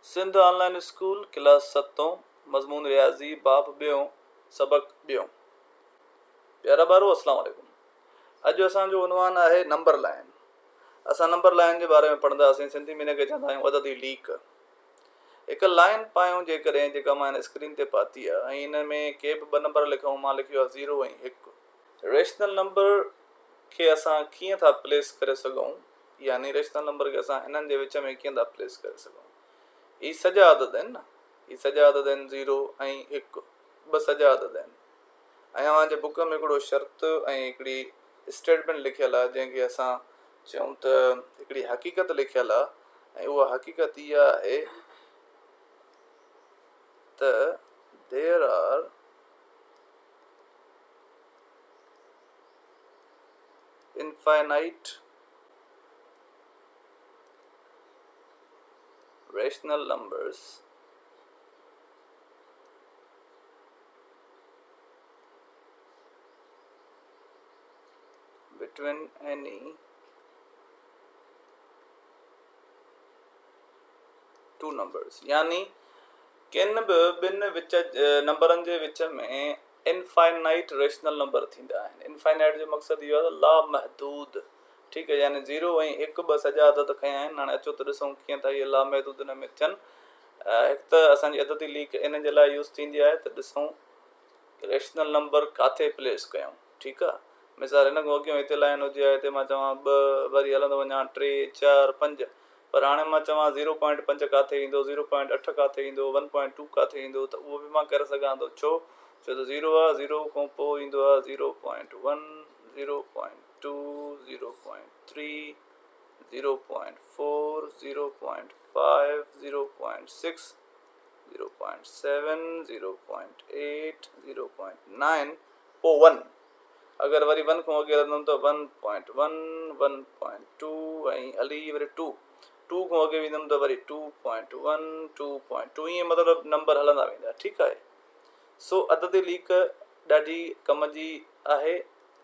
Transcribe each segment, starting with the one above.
سنڌ آن line school class ستون مضمون رياضي باب ٻيون سبق ٻيون. پيارا ٻارو اسلام عليڪم. اڄ اسان جو عنوان آهي نمبر لائين. اسان نمبر لائين جي باري ۾ پڙهنداسين. سنڌي ۾ ان کي چوندا آهيون عددي ليڪ. هڪ لائين پايون جيڪڏهن جيڪا مان هن اسڪرين تي پاتي آهي ۽ ان ۾ ڪي به ٻه نمبر لکون، مان لکيو آهي زيرو ۽ هڪ. ريشنل نمبر کي اسان ڪيئن ٿا پليس ڪري سگهون يعني ريشنل نمبر کي اسان انهن جي وچ ۾ ڪيئن ٿا پليس ڪري سگهون. هي سڄا عدد آهن نه، هي سڄا عدد آهن زيرو ۽ هڪ، ٻه سڄا عدد آهن ۽ اوهان جي بڪ ۾ هڪڙو شرط ۽ هڪڙي اسٽيٽمينٽ لکيل آهي جنهن کي اسان چئون ته هڪڙي حقيقت لکيل آهي ۽ اها حقيقت اها آهي ته there are infinite rational numbers between any two numbers يعني ڪن به ٻن وچ نمبرن جي وچ ۾ انفائنائيٽ ريشنل نمبر ٿيندا آهن. انفائنائيٽ جو مقصد اهو آهي ته لامحدود، ٺيڪ آهي، يعني زيرو ۽ هڪ ٻه سڄا عدد کنيا آهن. هاڻي اچو ته ڏسون ڪيئن ٿا اهي لامحدود ان ۾ ٿين. هڪ ته اسان جي عددي ليڪ ان جي لاء يوز ٿيندي آهي ته ڏسون ريشنل نمبر ڪاٿي پليس ڪيون، ٺيڪ آهي. مثال هن کان اڳيون هتي لائن هجي ها، هتي مان چوان ٻه، وري هلندو وڃان ٽي، چار، پنج، پر هاڻي مان چوان زيرو پوائنٽ پنج ڪاٿي ايندو، زيرو پوائنٽ اٺ ڪاٿي ايندو، ون پوائنٽ ٽو ڪاٿي ايندو ته اهو به مان ڪري سگهان ٿو. ڇو؟ ڇو ته زيرو آ، زيرو کان پوء ايندو آ zero point one, zero point two, zero point three, zero point four, zero point five, zero point six, zero point seven, zero point eight, zero point nine, پوء ون. اگر وري ون کان اڳي هلندم ته one point one, one point two ۽ هلي وري two, two کان اڳي ويندم ته وري two point one, two point two, ائين مطلب نمبر هلندا ويندا، ٺيڪ آهي. سو عددي ليڪ ڏاڍي ڪم جي آهي،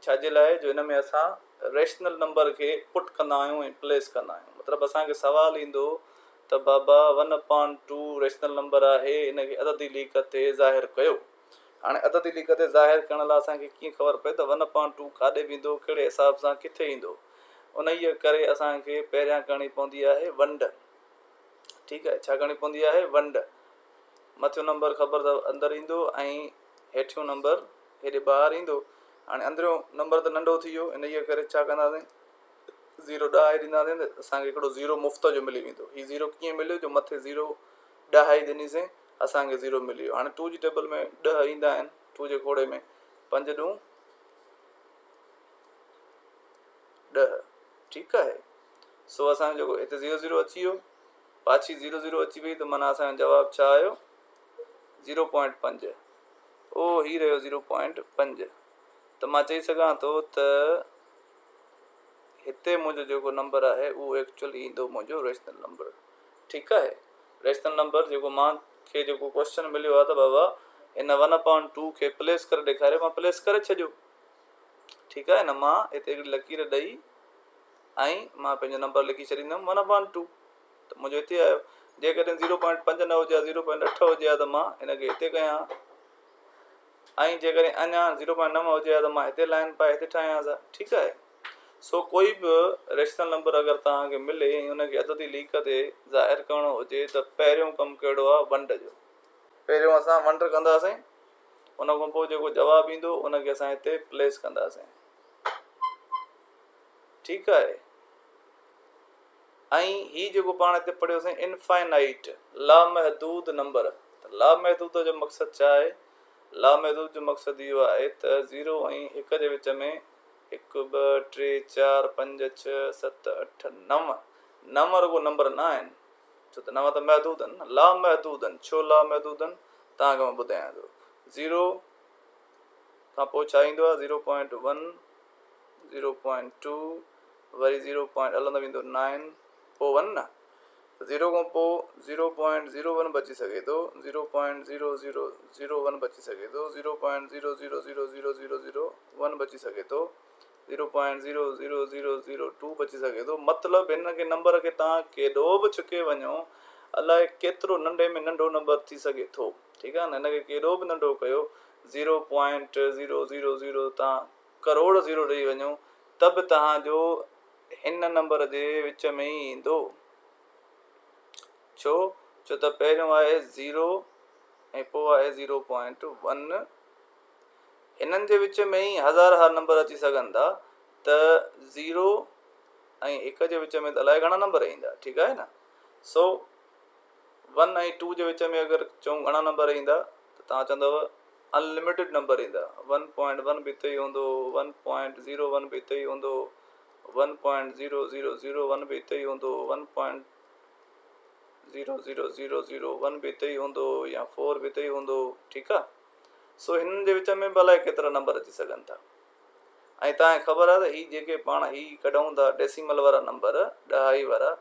ڇاجي لاء جو ان ۾ اسان ريشنل نمبر کي پٽ ڪندا آهيون ۽ پليس ڪندا آهيون. مطلب اسان کي سوال ايندو ته بابا one upon two rational number آهي، ان کي عددي ليڪ تي ظاهر ڪيو. هاڻي عددي ليڪ تي ظاهر ڪرڻ لاء اسان کي ڪيئن خبر پئي ته ون اپان ٽو ڪاڏي ويندو، ڪهڙي حساب سان ڪٿي ايندو؟ انهيء ڪري اسان کي پهريان ڪرڻي پوندي آهي ونڊ. ٺيڪ آهي، ڇا ڪرڻي پوندي آهي؟ ونڊ. مٿيون نمبر خبر اٿو اندر ايندو ۽ هيٺيون نمبر هيڏي ٻاهر ايندو. هاڻي اندريون نمبر ته ننڍو ٿي ويو، انهيء ڪري ڇا ڪنداسين؟ زيرو ڏهائي ڏينداسين ته اسان کي هڪڙو زيرو مفت جو ملي ويندو. هي زيرو ڪيئن مليو؟ جو مٿي زيرو ڏهائي ڏنيسين، اسان کي زيرو ملي ويو. هاڻي ٽو جي ٽيبل ۾ ڏهه ايندا آهن، ٽو جي کوڙي ۾ پنج ڏون ڏهه، ٺيڪ آهي. سو اسان جو جيڪو هتي زيرو زيرو اچي ويو، پاڇي زيرو زيرو اچي وئي ته معنيٰ اسان جو جواب ڇا آيو؟ زيرو پوائنٽ پنج. او هي رهيو زيرو پوائنٽ پنج. ته مان چئي سگهان ٿو ته هتي منهنجو جيڪو نمبر آهي اهو ايڪچوئل ايندو منهنجو ريشنل نمبر، ٺيڪ آهي. ريشنل نمبر جيڪو مان کي جيڪو ڪوئسچن مليو آهي ته بابا هن ون اپان ٽو کي پليس ڪري ڏيکاريو، مان پليس ڪري ڇڏيو، ٺيڪ آهي نه. مان هتي هڪڙي لڪير ڏئي ۽ مان پنهنجو نمبر لکي ڇڏيندم ون اپان ٽو، ته منهنجو هتي آيو. جيڪڏهن زيرو پوائنٽ پنج نه هجي ها، زيرو پوائنٽ اٺ هجي ها ته مان هن کي هتي ڪيان ها، ۽ جيڪڏهن اڃا زيرو پوائنٽ نو هجي ها ته مان هتي لائن پائي هتي ٺاهيانس ها، ٺيڪ آهي. سو ڪوئي به ريشنل نمبر اگر توهان کي ملي ۽ ان کي عددي ليڪ تي ظاهر ڪرڻو هجي ته پهريون ڪم ڪهڙو آهي؟ ونڊ جو. پهريون اسان ونڊ ڪنداسين، ان کان پوء جيڪو جواب ايندو ان کي اسان هتي پليس ڪنداسين، ٺيڪ آهي. ۽ هي جيڪو پاڻ هتي پڙهيوسين انفائنائيٽ، لامحدود نمبر، ته لامحدود جو مقصد ڇا آهي؟ لامحدود جو مقصد اهو آهي ته زيرو ۽ هڪ جي وچ ۾ هڪ، ٻه، ٽي، چار، پنج، ڇهه، ست، اٺ، نو، نو رڳو نمبر نه آهن، ڇو ته نو ته محدود آهن نه، لامحدود آهن. ڇو لامحدود آهن؟ توهان کي مان ٻڌايان ٿو. زيرو کان پوء ڇا ايندو آهي؟ Zero point one, zero point two, وري زيرو پوائنٽ هلندو ويندو نائن، پوء ون نه. ته زيرو کان پوء زيرو پوائنٽ زيرو ون بچي سگهي ٿو، zero point zero zero zero one بچي سگهي ٿو، zero point zero zero zero zero zero zero one بچي سگهي ٿو، zero point zero zero zero zero two بچي سگهي ٿو. مطلب هن کي نمبر کي توهان ڪيڏو به ڇڪي وڃو الائي ڪيترو ننڍي ۾ ننڍو نمبر ٿي سگهي ٿو. ٺيڪ آهي نه، هن کي ڪيڏو به ننڍو ڪيو zero point zero zero zero تان ڪروڙ زيرو ڏئي وڃو ته به توهان جو هن نمبر جي وچ ۾ ئي ايندو. ڇو؟ ڇو ته پهريون آهي زيرو ۽ پوء آهي زيرو پوائنٽ ون. هنن جي وچ ۾ ئي هزارها نمبر اچي سگهن ٿا ته زيرو ۽ هڪ جي وچ ۾ ته الائي گهڻا نمبر ايندا. ٺيڪ آهي نه؟ سو ون ۽ ٽو جي وچ ۾ اگر چئون گهڻا نمبر ايندا ته توهان چوندؤ انلميٽيڊ نمبر ايندا. ون پوائنٽ ون به اتي ئي هوندو، ون پوائنٽ زيرو ون به اتي ئي هوندو، one point zero zero zero one به اتي ئي هوندو، one point zero zero zero zero one به اتي ئي هوندو يا فور به اتي ئي هوندو. ٺيڪ آ، سو هنن جي وچ ۾ به الائي ڪيترا نمبر اچي سگهن ٿا. ۽ توهان کي خبر آهي ته هي جيڪي پاڻ هي ڪڍون ٿا ڊيسيمل وارا نمبر، ڏهائي وارا،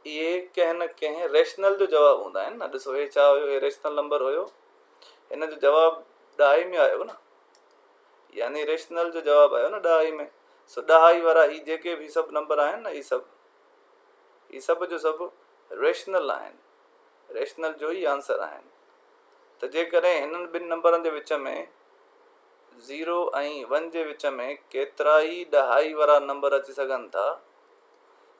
اهي ڪنهن نه ڪنهن ريشنل جو جواب هوندا آهن نه. ڏسو هي ڇا هيو، هي ريشنل نمبر هيو، هن جو جواب ڏهائي ۾ آيو نه، يعني ريشنل جو جواب آيو نه ڏهائي ۾. سو ڏهائي وارا هي جيڪي به سڀ نمبر آهن نه، هي سڀ هي سڀ جو سڀ ريشنل آهن، ريشنل جو ئي آنسر آهن. ته جيڪڏهن هنن ٻن نمبرن جي وچ ۾ زيرو ۽ ون جي وچ ۾ ڪيترائي ڏهائي وارا نمبر اچي سگهن ٿا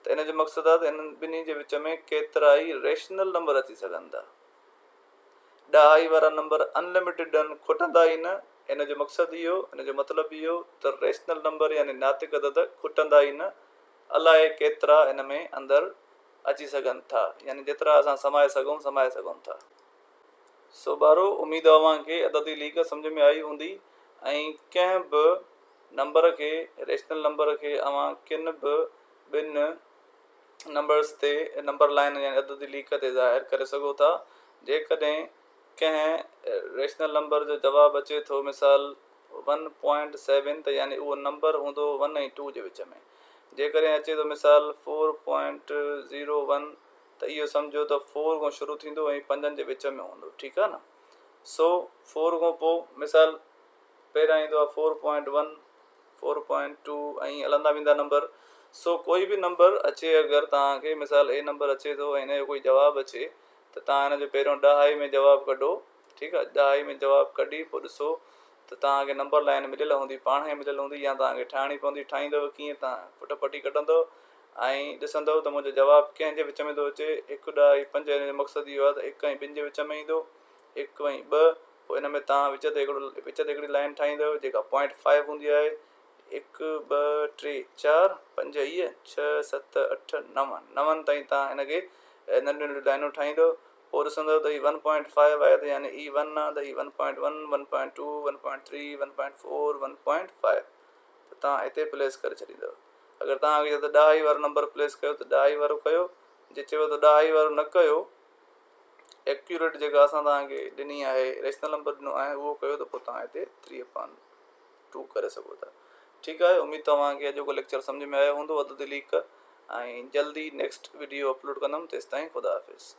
ته ان جو مقصد آهي ته انهن ٻنهي جي وچ ۾ ڪيترائي ريشنل نمبر اچي سگهن ٿا. ڏهائي وارا نمبر انلميٽيڊ آهن، کٽندا ئي نه. ان جو مقصد اهو، ان جو مطلب اهو ته ريشنل نمبر يعني ناطق عدد کٽندا ئي نه، الائي ڪيترا ان ۾ اندر اچي سگهن ٿا، يعني جيترا اسان سمائي سگهون سمائي سگهون ٿا. سو ٻارو اميد اوهان کي عددي ليڪ سمجهه ۾ آئي هوندي ۽ ڪنهن به نمبر کي ريشنل نمبر کي اوهان ڪن به ٻن نمبرز تي نمبر لائن يعني عددي ليڪ تي ظاهر ڪري سگهو ٿا. جيڪڏهن ڪنهن ريشنل نمبر جو جواب اچي ٿو مثال ون پوائنٽ سيون ته يعني اهو نمبر هوندو ون ۽ ٽو جي وچ ۾. جيڪڏهن اچي ٿو مثال فور پوائنٽ زيرو ون ته اهو سمجهو ته فور کان شروع ٿيندو ۽ پنجن جي وچ ۾ هوندو. ٺيڪ آهي نه. سو فور کان پوء مثال پهريان ايندو آهي four point one, four point two ۽ هلندا ويندا نمبر. سو ڪوئي به نمبر اچي اگر توهان کي مثال اي نمبر اچي ٿو ۽ هن جو ڪوئي جواب اچي ته توهان هن جو پهريون ڏهائي ۾ جواب ڪڍو. ٺيڪ آهي، ڏهائي ۾ جواب ڪڍي پوء ڏسو ته توهان کي نمبر لائن مليل هوندي، پاڻ ئي مليل هوندي يا توهان کي ٺاهڻي پوندي. ٺاهيندؤ ڪيئن؟ توهان فٽ پٽي ڪڍندؤ ۽ ڏسندؤ ته منهنجو جواب ڪنهن جي وچ ۾ ٿو اچي. هڪ ڏهائي پنج هن جو مقصد اهو آهي ته هڪ ۽ ٻن جي وچ ۾ ايندو، هڪ ۽ ٻه. پوء ان ۾ توهان وچ تي هڪڙو وچ تي هڪڙي لائن ٺاهيندؤ جيڪا پوائنٽ فائيو هوندي آهي. هڪ، ٻه، ٽي، چار، پنج، اهي ڇهه، ست، اٺ، نو، نون تائين توهان هن کي ننڍيون ننڍيون لائنون ٺاهيندؤ. پوء ڏسندؤ ته هي ون پوائنٽ فائيو آهي ته يعني هي ون آهي ته هي one point one, one point two, one point three, one point four, one point five ته توهان هتي پليس ڪري ڇڏيندؤ. اگر توهان کي چئي ته ڏهائي وارو نمبر پليس ڪيو ته ڏهائي وارو ڪيو، جي چيو ته ڏهائي وارو نه ڪيو، ايڪيوريٽ جيڪا اسان توهان کي ڏني آهي، ريشنل نمبر ڏنو آهي اهو ڪيو ته پوء توهان هتي ٿري اپان ٽو ڪري سگهو ٿا. ٺيڪ آهي، اميد توهان کي اڄوڪو ليڪچر سمجهه ۾ آيو هوندو عددي ليڪ ۽ جلدي نيڪسٽ وڊيو اپلوڊ ڪندم. تيستائين خدا حافظ.